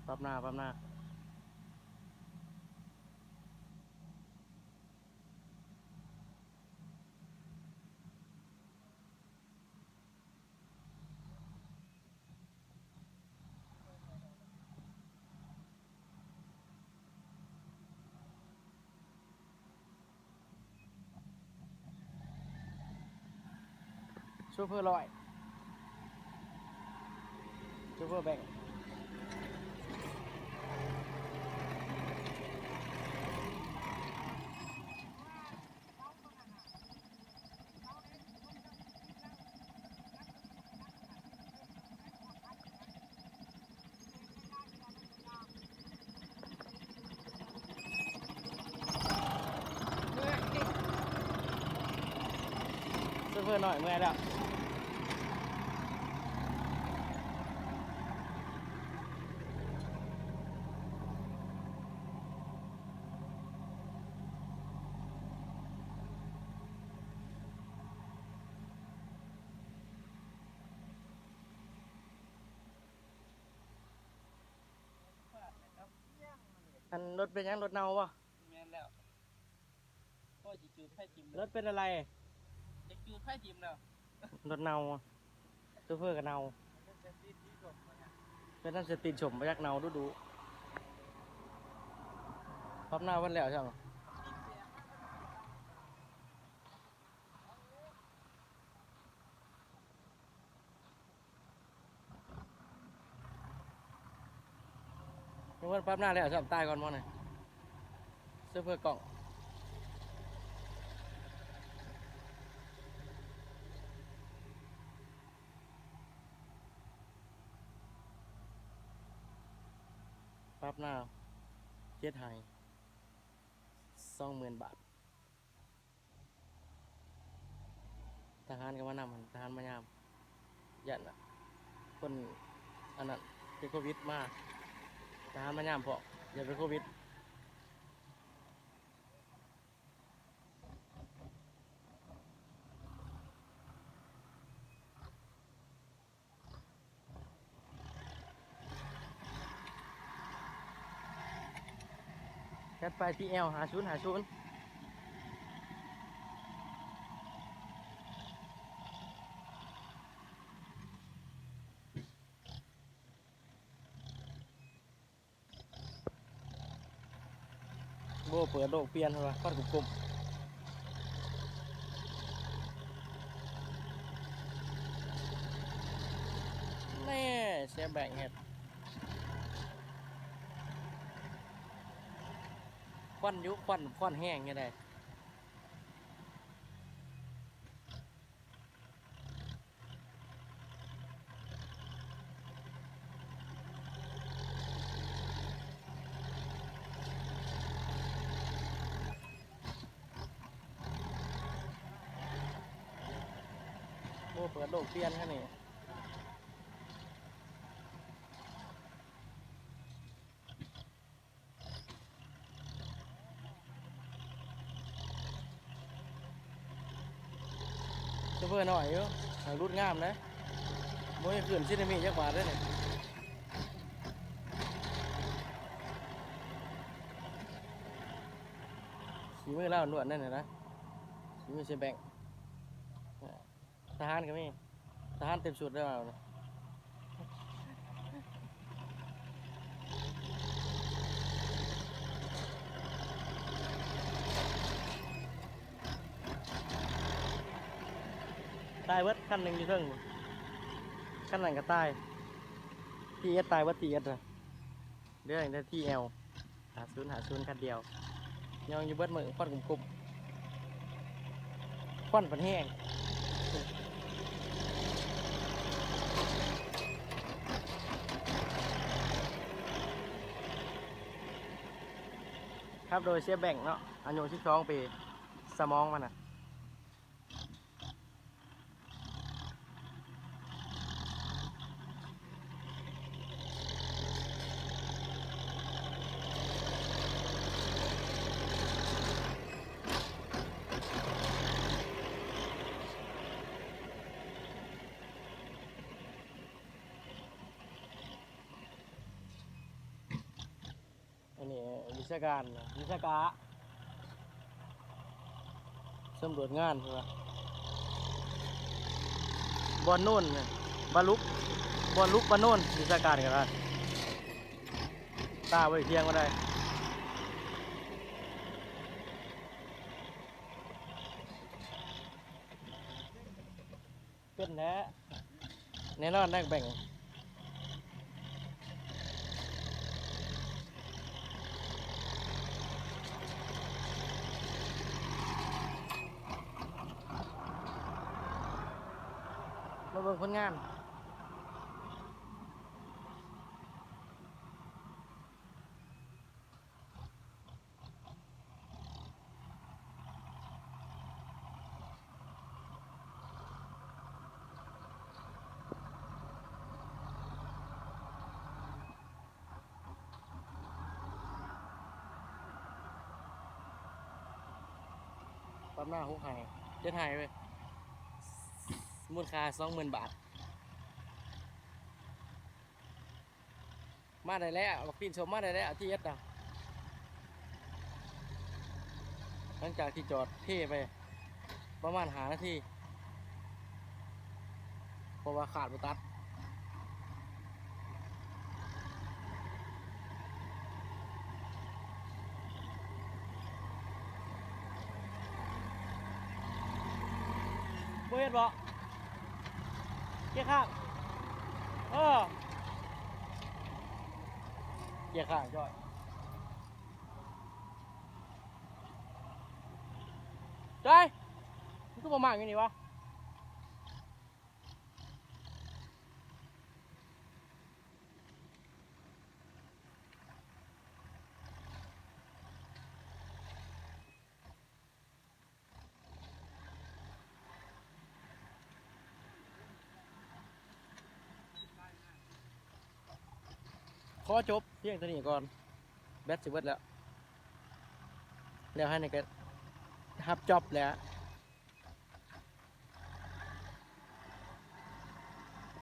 ປັບໜ້າ ປັບໜ້າ. ໂຊເຟີ້ນ້ອຍ ໂຊເຟີ້ແບັງ ໂຊເຟີ້ນ້ອຍເມື່ອຍແລ້ວ. ອັນ ລົດເປັນຫຍັງ? ລົດເນົ່າບໍ່? ແມ່ນແລ້ວ. ໂອ້ຍ ຊິຈູດໄຟຖິ້ມ ລົດເປັນອະໄລ? ຈະຈູດໄຟຖິ້ມແລ້ວ. ລົດເນົ່າ ໂຊເຟີ້ກໍເນົ່າ. ເປັນອັນສະຕິນສົມບໍ່ຈັກ ເນົ່າດຸໆ. ປັບໜ້າເພິ່ນແລ້ວຊັ້ນ. ຍັງບໍ່ປັບໜ້າແລ້ວຊ້ຳ ຕາຍກ່ອນບໍ່ນີ້? ໂຊເຟີ້ກ້ອງ ປັບໜ້າ ເຈັດໃຫ້ ສອງໝື່ນບາດ. ທະຫານກໍມານຳ ທະຫານມາຍາມ ຢ້ານຄົນອັນນັ້ນເປັນໂຄວິດມາ ທະຫານມາຍາມພ້ອມ ຢ້ານເປັນໂຄວິດ. ຈັດໄປ ທີແອວ ຫ້າສູນ ຫ້າສູນ. ໂອ້ ເປີດໂລກປ່ຽນເພິ່ນວ່າ ຄວັນກົມໆ. ແນ່ ເສຍແບັງເຮັດ ຄວັນຢູ່ ຄວັນ ຄວັນແຮງຢູ່ໃດ. ໂອ້ ເປີດໂລກປ່ຽນແທ້ນີ້. ໂຊເຟີ້ນ້ອຍຢູ່ ຫາກຫຼຸດງາມເດ້ ບໍ່ມີຄື້ນສຸນາມິຈັກບາດເດ້ນີ້. ສີມືລາວລ້ວນເດ້ນີ້ນະ ສີມືເສຍແບັງ. ທະຫານກໍມີ ທະຫານເຕັມຊຸດເດ້. ຕາຍເບິດ ຄັນໜຶ່ງຢູ່ເທິງ ຄັນນັ້ນກໍຕາຍ. ທີເອັດຕາຍເບິດ ທີເອັດນະ. ເຫຼືອແຕ່ທີແອວ ຫ້າສູນ ຫ້າສູນ ຄັນດຽວ ຍ່ອງຢູ່ເບິດມື້ ຄວັນກຸ້ມໆ ຄວັນມັນແຮງ. ຂັບໂດຍເຊຍແບັງເນາະ ອາຍຸສິບສອງປີ ສະໝອງມັນນະ. ໂ ນີ້ວິຊາການ ວິຊາການສຳຫຼວດງານ ເພິ່ນວ່າ ບ່ອນໂນ້ນ ບ້ານລຸກ ບ່ອນລຸກ ບ້ານໂນ້ນ ວິຊາການກໍໄດ້ ຕາໄວ້ພຽງບໍ່ໄດ້ ເປັນແທ້ ແນ່ນອນນັກແບ່ງ ມາເບິ່ງຜົນງານ. ປາມນາຫົກໄຮ່ ເຈັດໄຮ່ເວີຍ ມູນຄ່າສອງໝື່ນບາດ. ມາໄດ້ແລ້ວ ບັກຕີນສົມມາໄດ້ແລ້ວ ທີເອັສນະ ຫຼັງຈາກທີ່ຈອດເທໄປປະມານຫ້ານາທີ ເພາະວ່າຄາດບໍ່ຕັດ ບໍ່ເຮັດບໍ່? ເກຍຂ້າງ ເອີ ເກຍຂ້າງ ຈ້ອຍ ຈ້ອຍ ມັນຄືບໍ່ມາຢູ່ນີ້ວະ? ຂໍຈົບພຽງເທົ່ານີ້ກ່ອນ ແບັດຊິເບິດແລ້ວ ແລ້ວຫັ້ນນີ້ກໍຮັບຈ໊ອບແລ້ວ